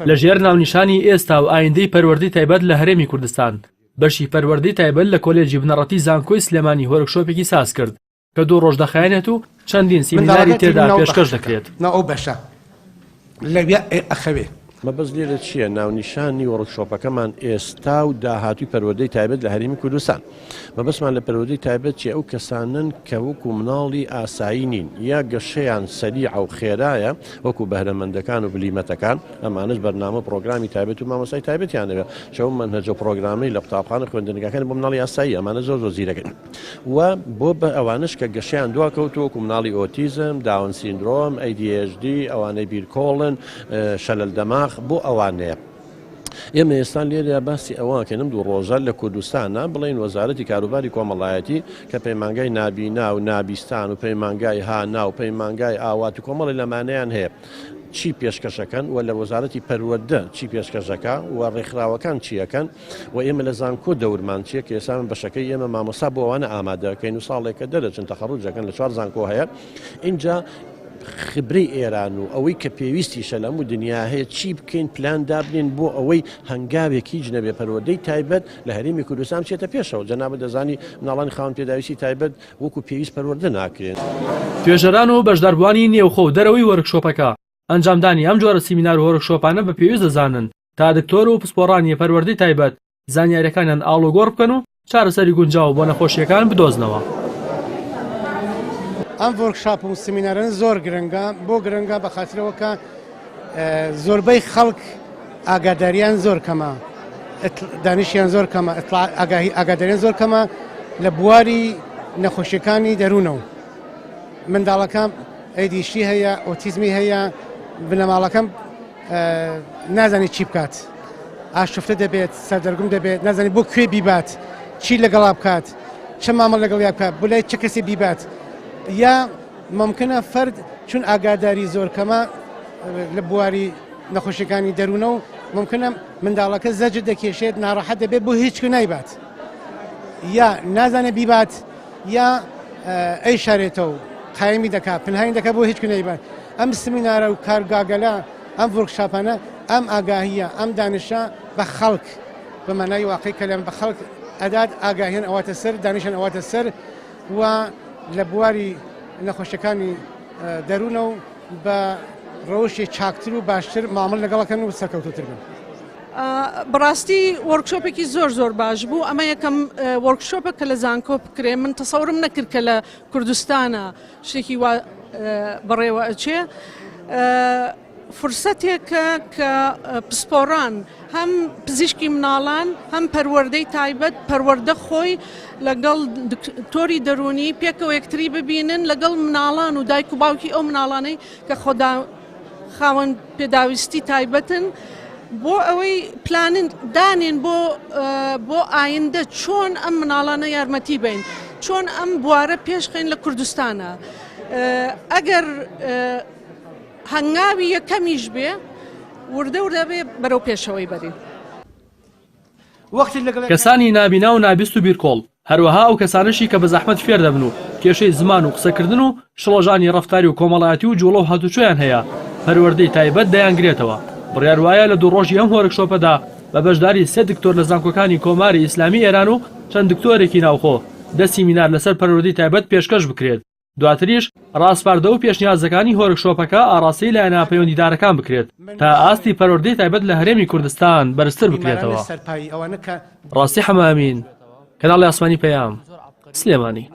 لە ژێر ناونیشانی ئێستا و ئایندەی پەروەردەی تایبەت لە هەرێمی کوردستان، بەشی پەروەردەی تایبەت لە کۆلێجی بنەڕەتی زانکۆی سلێمانی وۆرکشۆپێکی سازکرد کە دوو ڕۆژ دەخایەنێت و چەندین سیمیناری منداڵەکە تێدا ناو پێشکەش بەخشەکە دەکرێت. ناو ئەو بەشە لەویا ئەخەوێ. مەبەست لێرە چییە؟ ناونیشانی وۆرکشۆپەکەمان ئێستا و داهاتووی پەروەردەی تایبەت لە هەرێمی کوردستان. مەبەستمان لە پەروەردەی تایبەت چییە؟ ئەو کەسانەن کە وەکو مناڵی ئاسایی نین یا گەشەیان سەریعە و خێرایە وەکو بەهرەمەندەکان و بلیمەتەکان، ئەمانەش بەرنامە و پڕۆگرامی تایبەت و مامۆستای تایبەتیان هەیە، چ ئەو مەنهەج و پڕۆگرامەی لە قوتابخانە خوێندنگاکان بۆ مناڵی ئاساییە، ئەمانە زۆر زۆر زیرەکن و بۆ بە ئەوانەش کە گەشەیان دواکەوتووە وەکو مناڵی ئۆتیزم، داون سیندرۆم، ADHD، ئەوانەی بیرکۆڵن، شەلەل دەماغ، بۆ ئەوانەیە. ئێمە ئێستا لێرە باسی ئەوەکەین ئەم دوو ڕۆژە لە کوردستانە بڵێین وەزارەتی کاروباری کۆمەڵایەتی کە پەیمانگای نابینا و نابیستان و پەیمانگای هانا و پەیمانگای ئاوات و کۆمەڵی لەمانەیان هەیە چی پێشکەشەکەن و لە وەزارەتی پەروەردە چی پێشکەشەکە و ڕێکخراوەکان چیەکەن و ئێمە لە زانکۆ دەورمان چیە کە ئێستا من بەشەکەی ئێمە مامۆستا بۆ ئەوانە ئامادەکەین و ساڵێکە دەرەچن تەخەڕوجەکەن لە چوار زانکۆ هەیە ئینجا خبرەی ئێران و ئەوەی کە پێویستیشە لە هەموو دنیا هەیە چی بکەین پلان دابنێن بۆ ئەوەی هەنگاوێک هیچ نەبێ پەروەردەی تایبەت لە هەرێمی کوردستان بچێتە پێشەوە جەنابت دەزانی مناڵانی خاوەن پێداویستی تایبەت وەکو پێویست پەروەردە ناکرێن. توێژەران و بەشداربووانی نێوخۆ و دەرەوەی وۆرکشۆپەکە، ئەنجامدانی ئەم جۆرە سیمینار و وۆرکشۆپانە بە پێویست دەزانن تا دکتۆر و پسپۆڕانی پەروەردەی تایبەت زانیاریەکانیان ئاڵوگۆڕ بکەن و چارەسەری گونجاو بۆ نەخۆشیەکان بدۆزنەوە. ئەم ڤۆرکشاپ و سمینارانە زۆر گرنگە، بۆ گرنگە بە خاترەوە کە زۆربەی خەڵک ئاگاداریان زۆر کەمە، دانیشیان زۆر کەمە، ئاگاهی ئاگاداریان زۆر کەمە لە بواری نەخۆشیەکانی دەروونەوە. منداڵەکە ADHD هەیە، ئۆتیزمی هەیە، بنەماڵەکەم نازانێت چی بکات ئاشفتە دەبێت سەردەرگوم دەبێت نازانێت بۆ کوێ بیبات چی لەگەڵا بکات چه مامەڵ لەگەڵیا بکات بۆ لای چه کەسێ بیبات یا ممکنە فەرد چون ئاگاداری زۆر کەمە لە بواری نەخۆشیەکانی دەروونە و ممکنە منداڵەکە زەجر دەکێشێت ناڕەحەت دەبێت بۆ هیچ کو نایبات یا نازانێت بیبات یا ئەیشارێتەوە قایمی دەکات پنهانی دەکات بۆ هیچ کو نەیبات ئەم سمینارە و کارگاگەلە، ئەم ڤۆرکشاپانە، ئەم ئاگاهییە، ئەم دانشە بە خەڵک، بە مانای واقعی کەلام بە خەڵک ئەدات، ئاگاهیان ئەواتە سەر، دانشیان ئەواتە سەر و لە بواری نەخۆشیەکانی دەروونە و بە ڕەوشی چاکتر و باشتر مامەڵە لەگەڵ ئەکەن و سەرکەوتووتر بن. بەڕاستی وۆرکشۆپێکی زۆر زۆر باش بوو ئەمە یەکەم وۆرکشۆپە کە لە زانکۆ بکرێ من تەسەورم نەکرد کە لە کوردستانە شتێکی وا بەڕێوە ئەچێ فرسەتێکە کە پسپۆڕان هەم پزیشکی مناڵان هەم پەروەردەی تایبەت پەروەردە خۆی لەگەڵ دکتۆری دەرونی پێکەوە یەکتری ببینن لەگەڵ مناڵان و دایک و باوکی ئەو مناڵانەی کە خۆدا خاوەن پێداویستی تایبەتن بۆ ئەوەی پلانن دانێن بۆ بۆ ئایندە چۆن ئەم مناڵانە یارمەتی بین چۆن ئەم بوارە پێشخەین لە کوردستانە ئەگەر هەنگاوی یەکەمیش بێ وردە وردە بێ بەرەو پێشەوەی بەرین. کەسانی نابینا و نابیست و بیرکۆڵ، هەروەها ئەو کەسانەشی کە بە زەحمەت فێر دەبن و کێشەی زمان و قسەکردن و شڵەژانی ڕەفتاری و کۆمەڵایەتی و جوڵە و هاتوچۆیان هەیە، پەروەردەی تایبەت دەیانگرێتەوە. بڕیار وایە لە دوو ڕۆژی ئەم وۆرکشۆپەدا بە بەشداری سێ دکتۆر لە زانکۆکانی کۆماری ئیسلامی ئێران و چەند دکتۆرێکی ناوخۆ، دە سیمینار لەسەر پەروەردەی تایبەت پێشکەش بکرێت. دواتریش ڕاسپاردە و پێشنیازەکانی هۆرکشۆپەکە ئاڕاستەی لایەنە پەیوەندیدارەکان بکرێت تا ئاستی پەروەردەی تایبەت لە هەرێمی کوردستان بەرزتر بکرێتەوە. ڕاستی حەمەئەمین، کەناڵی ئاسمانی پەیام، سلێمانی.